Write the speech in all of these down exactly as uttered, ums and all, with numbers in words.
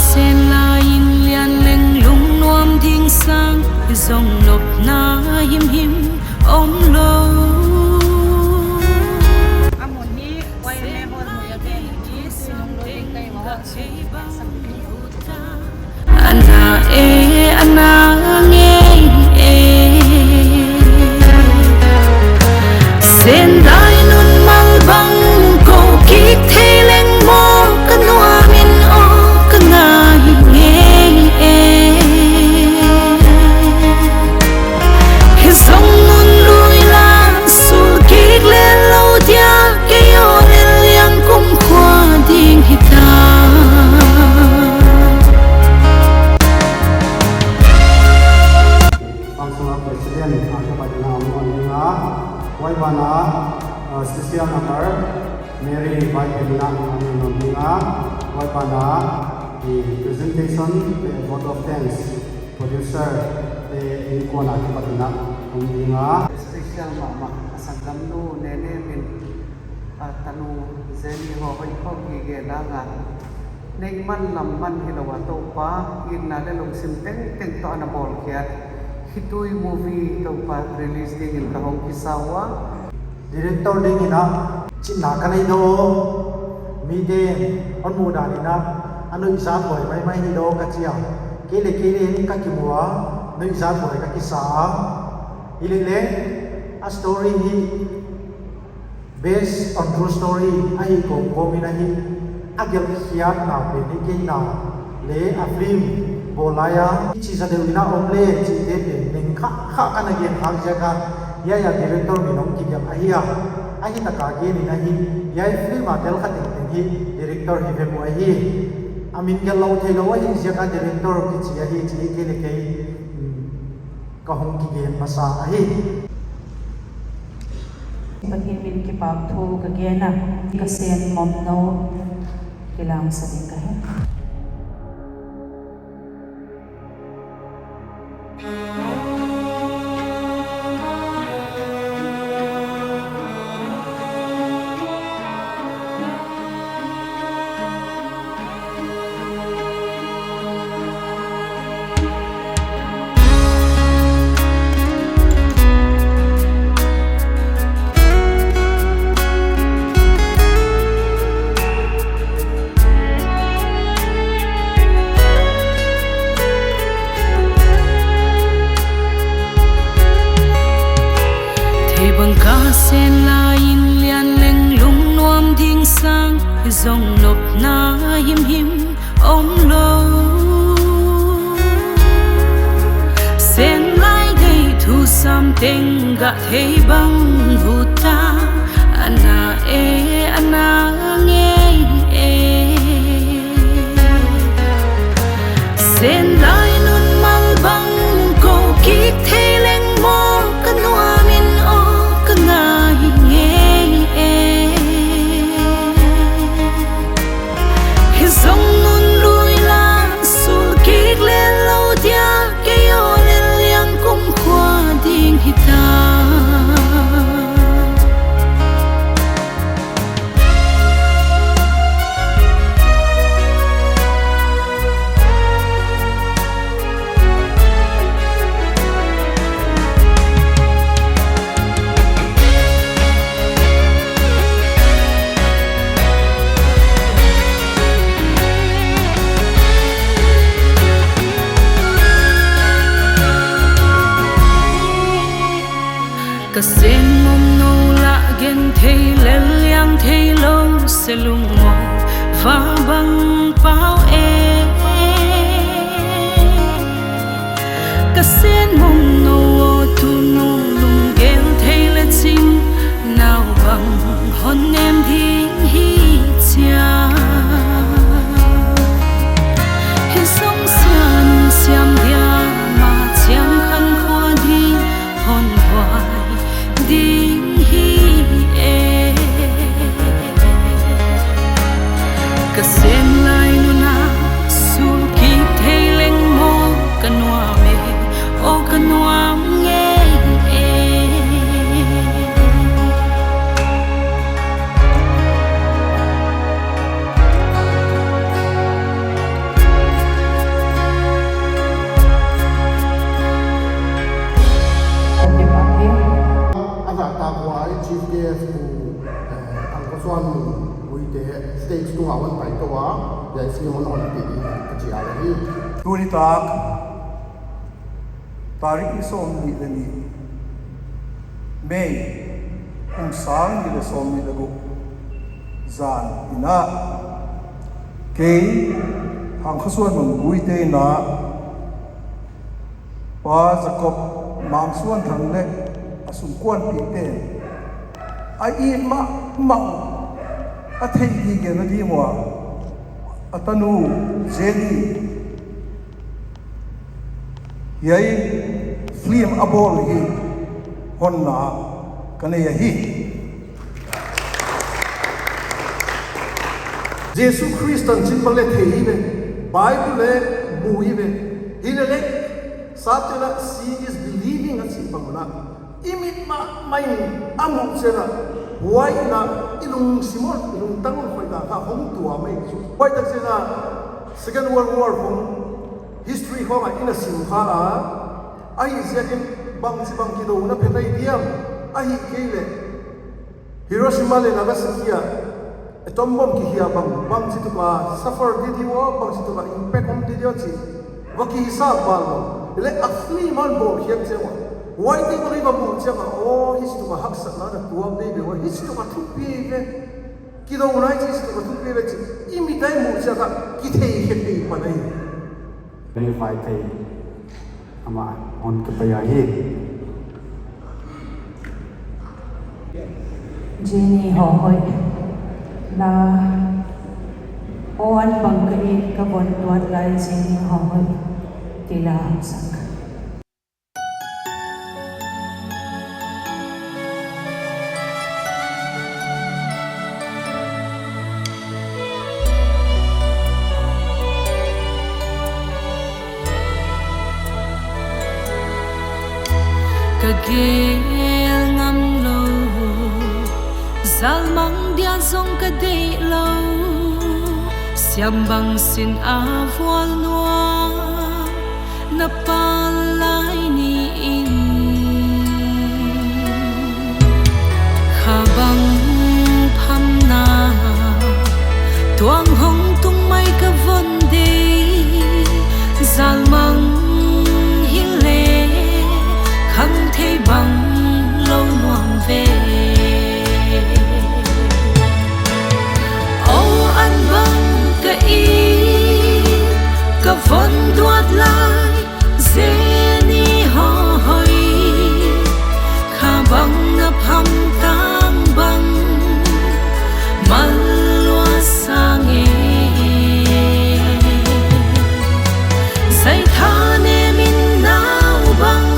Sen lai in lian leng lungnuam ding sâng, zong nopna himhim om lo. A mun hi Waimeh Hall mun a gen hi, tui nung lo ding ka hi ma. A na e, a na ngei e. Sen lai nun mal bang ko kik thei leng maw, ka nuam in aw ka ngai ngei e. Hi zong nun lui la, sul kik le lo dia, kei aw lel liang kumkhua ding hita. Functional President a kipat in a hung don ding a, huai ban ah, uh, Special Number Mary Vai Hemina a hung don ding a, huai ban ah, i presentation le vote of thanks producer te in kuan a kipat in a hung ding a. Special mahmah a sanggamnu Nene min a tanu Jenny haw hoi khawm hi gen a nga. Nei man lam man hilo a Toupa itna le lungsim tengteng tawh a na bawlkhiat Khitui movie Toupa release dingin ka hung kisa ua. Director dingin a chitna ka nei do. Mite'n hon mu dan in a, a nuizat huai mai mai hi do ka chi a. Kei le kei in ka kimu a, nuizat huai ka kisa a. Hileh le, a story hi based on true story ahi kawm kawm in ahi, a gelhkhiatna pen hi keima le a film bawl lai a i chi za deu in a om le chihte pen ning kha kha ka na gen khâk ziak a, hiai a director min hong kigelh ahi a, ahi tak a gen in ahi, hiai film a tel kha tengteng hi director hi ve pua ahi. A min gelh lo theilo ahi ziak a director kichi ahi chih kei le kei ka hung kigen masa ahi. Pathian min kipakthu ka gen a, ka Sen Momno kilangsa ding ka hi. Thei bang ka sen lai in lian leng lungnuam ding sâng, zong nopna himhim om lo. Sen lai dei thu sam teng ga thei bang hu ta, a na e, a na ngei e. Sen lai nun mal bang ko kik thei leng maw, ka nuam in aw ka ngai ngei e. Hi zong nun lui la, sul kik le lo dia, kei aw lel liang kumkhua ding hita. Ka Sen Momno la genthei lel liang theilo, se lungmaw va bang pau e. Ka Sen Momno aw, tunu lunggel thei le ching, nau bang hon nem ding hi chia. Hi zong siam siam dia, ma chiam khan khua ding, hon huai ding hi e. Ka sen lai nuna, sul kik thei leng maw, ka nuam e, aw ka nuam ngei Chief guest Pu, eh, Thangkhawsuanmun Guite stage tung ah hon pai to a, hiai film hon hon pe ding ka chial ahi. Tuni tak, tarik ni sawmni leh ni, May, kum sâng ni leh sawmni leh guk, zan in a, kei, Thangkhawsuanmun Guite in a, Pa Jacob Mangsuanthang leh a sungkuanpite'n a it ma ma, a thei gigena ding ua, a tanu Jenny, hiai film a bawl hi honna ka nei ahi. Jesu Khrista'n chimpa le thei hi ve, Bible le mu hi ve, hilele, sapte la seeing is believing a chi bang un a, i mit ma ma in a mu chiang a, huai in a i lungsim un, i lungtang un khoina kha hong tua mai chu. Huai tak chiang a Second World War khawng history khawng ah i na sim kha a, ahi ziakin bangchibang kidona phet ai diam, ahihkeileh Hiroshima leh Nagasaki ah atom bomb kihia bang, bangchituk a suffer di diu a, bangchituk a impact um di diu a chih va kihisap bang lo. Hileh a film a bawl khiak chiang a, huaite kha i va mu chiang a, aw, hichituk a haksatna na tuam nei ve ua, hichituk a thupi ve, kidona hi chi, hichituk a thupi ve chi, i mit a i mu chiang a kithei khe thei pan ahi. Vaiphei ama hon ka pai ahi. Jenny Hawhoi, la, Aw an bang ka it ka von tuat lai, Jenny Hawhoi, ti la a sak. Ka gel ngam lo, zalmang dia zong ka deih lo, siam bang sin a vual nuam, na pal lai ni in. Kha bang phamna tuang hong tung mai ka von dei, zalmang hile khang thei bang lo nuam ve. Aw an bang ka it ka von tuat lai, Jenny Hawhoi, kha bang na pham tang bang mal lua sa nge. Zai tha nem in nau bang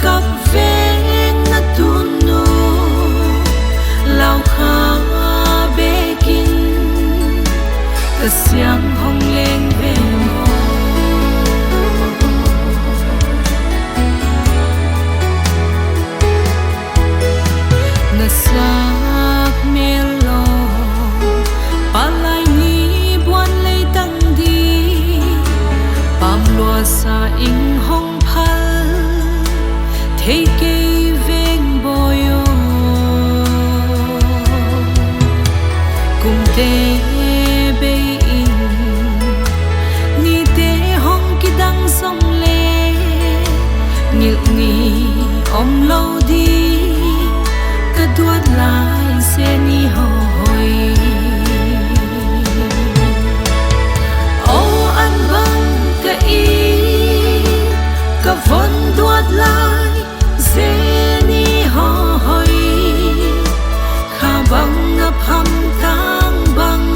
kap veng na tun u, lau kha bek in ka siam hong leng ve maw. Na sak mêl lo, pal lai ni buan lei tang di, pam lua sa ing hong phal thei kei veng bawi aw. Kumte bei in, nite hong kidang zong le, ngilh ni om lo di, ka duat lai Jenny Hawhoi. Aw an bang ka it ka von duat lai, Jenny Hawhoi, kha bang na pham tang bang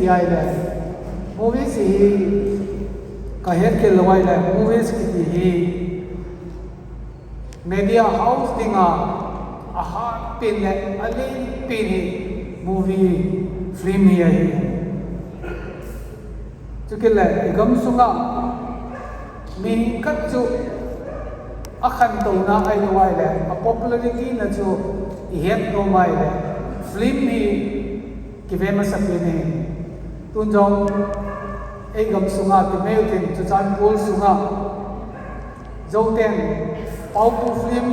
Ai le, movies hi ka het kei lo ai le, movies kiti hi media house ding a a hat pen leh a lian pen hi movie, film hi ahi. Chukit leh i gam sung ah mi khat chu a khantona ahilo ai leh a popularity na chu i het nuam ai leh film hi kive masa pen ahi. Tun zong ei gam sung a ti mai u tin, Churachandpur sung a Zote'n Paupu film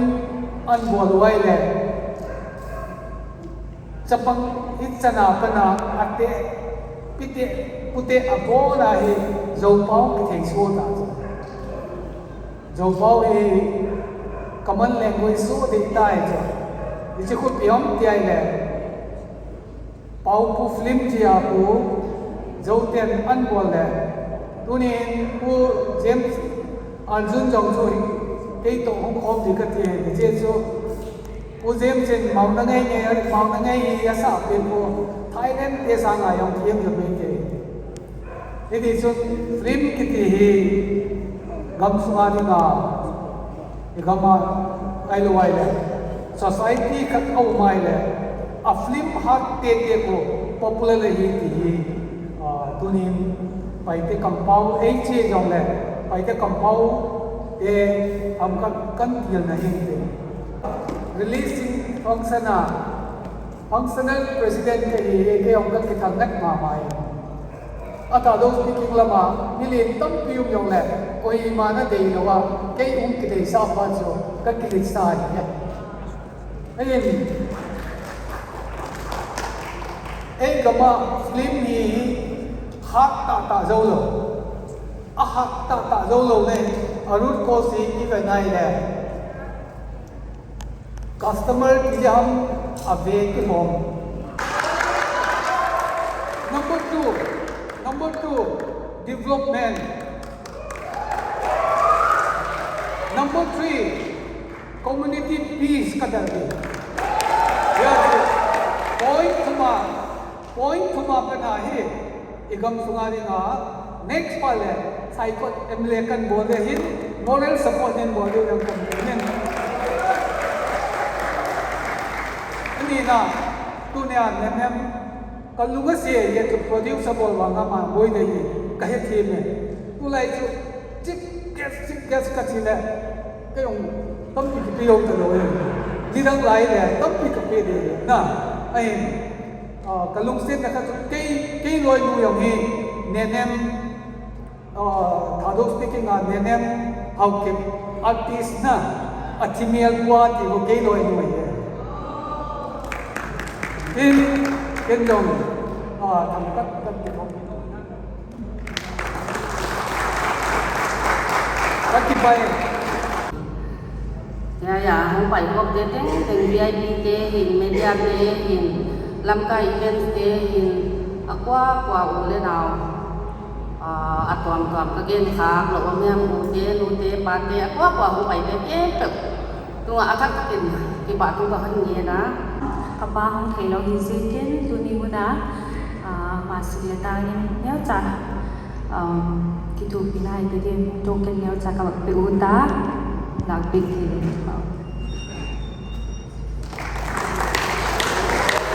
an bawl u ai leh chapang i chan a pan a, ate, pite, pute a bawn a hi Zopau kithei suak ta chu. Zopau hi common language suak ding tai chu. I chi khu piam ti ai le, Paupu film chi a khu Zote'n an bawl leh, tuni'n Pu James Arjun zong chu kei tawh hung khawm ding ka ti hi, zia chu Pu James in mauna ngei ngei, mauna ngei hi a sa pen khu, Thailandte sâng a hung thiam zaw mai thei. Hitichun film kiti hi gam sung a ding a, i gam a ahilo ai leh society khat a um ai leh a film hat tete khu popular ahi ti hi, tuni'n Paite kampau ei chia zong leh Paite kampaute ham khat kan tilna hi ti. Releasing function a functional president ka hi, kei hawng ka kithang ngat ma ma in. A Thadou speaking lam a mi lian tampi um zong leh koima'n a deilo a, kei hung kideisa pa chu ka kilitsa hi. Ahin, ei gam a film hi hat tah tah zo lo, a hat tah tah zo lo le, a root cause hi i vet nai le customer ti ham, a ve kihawm. Number two, number two, development. Number three, community peace ka dal hi. Point thum a, point thum a ka na hi, i gam sung a ding a next pa le Saikot M L A kan bawl le hin, moral support in bawl le kan bawl in. A nina, tuni a nem em, ka lung a sia e chu producer bawl vang a ma buai de hi, ka hethiam e. Tulai chu chief guest, chief guest ka chi leh, kei hung tampi kipe zo talo e. Nidang lai le tampi ka pe de na. Ahin, ka lungsiatna kha chu kei, kei lawinu zong hi, Nenem, Thadou speaking a Nenem Haokip artist na, a thi mêl pua ti kha kei lawinu ahi. Tin, ken zong, thangkat ka ti kha, ka kipai. Ya, ya, hung paikhawmte tengteng, VIPte hin, mediate hin, Lamka eventte hin, a kuakua u le nau, a tuamtuam ka gen khâk lo a, miam ute, nute, pate, a kuakua hung paite kempeuh tung ah a thak tak in kipak thu ka hung ngen a. Ka pa hung theilo hi ziakin tuni hun a, masik le tâng in neucha, kithupina i ti diam, token neucha ka vak pe u ta, lâkpiak thei le.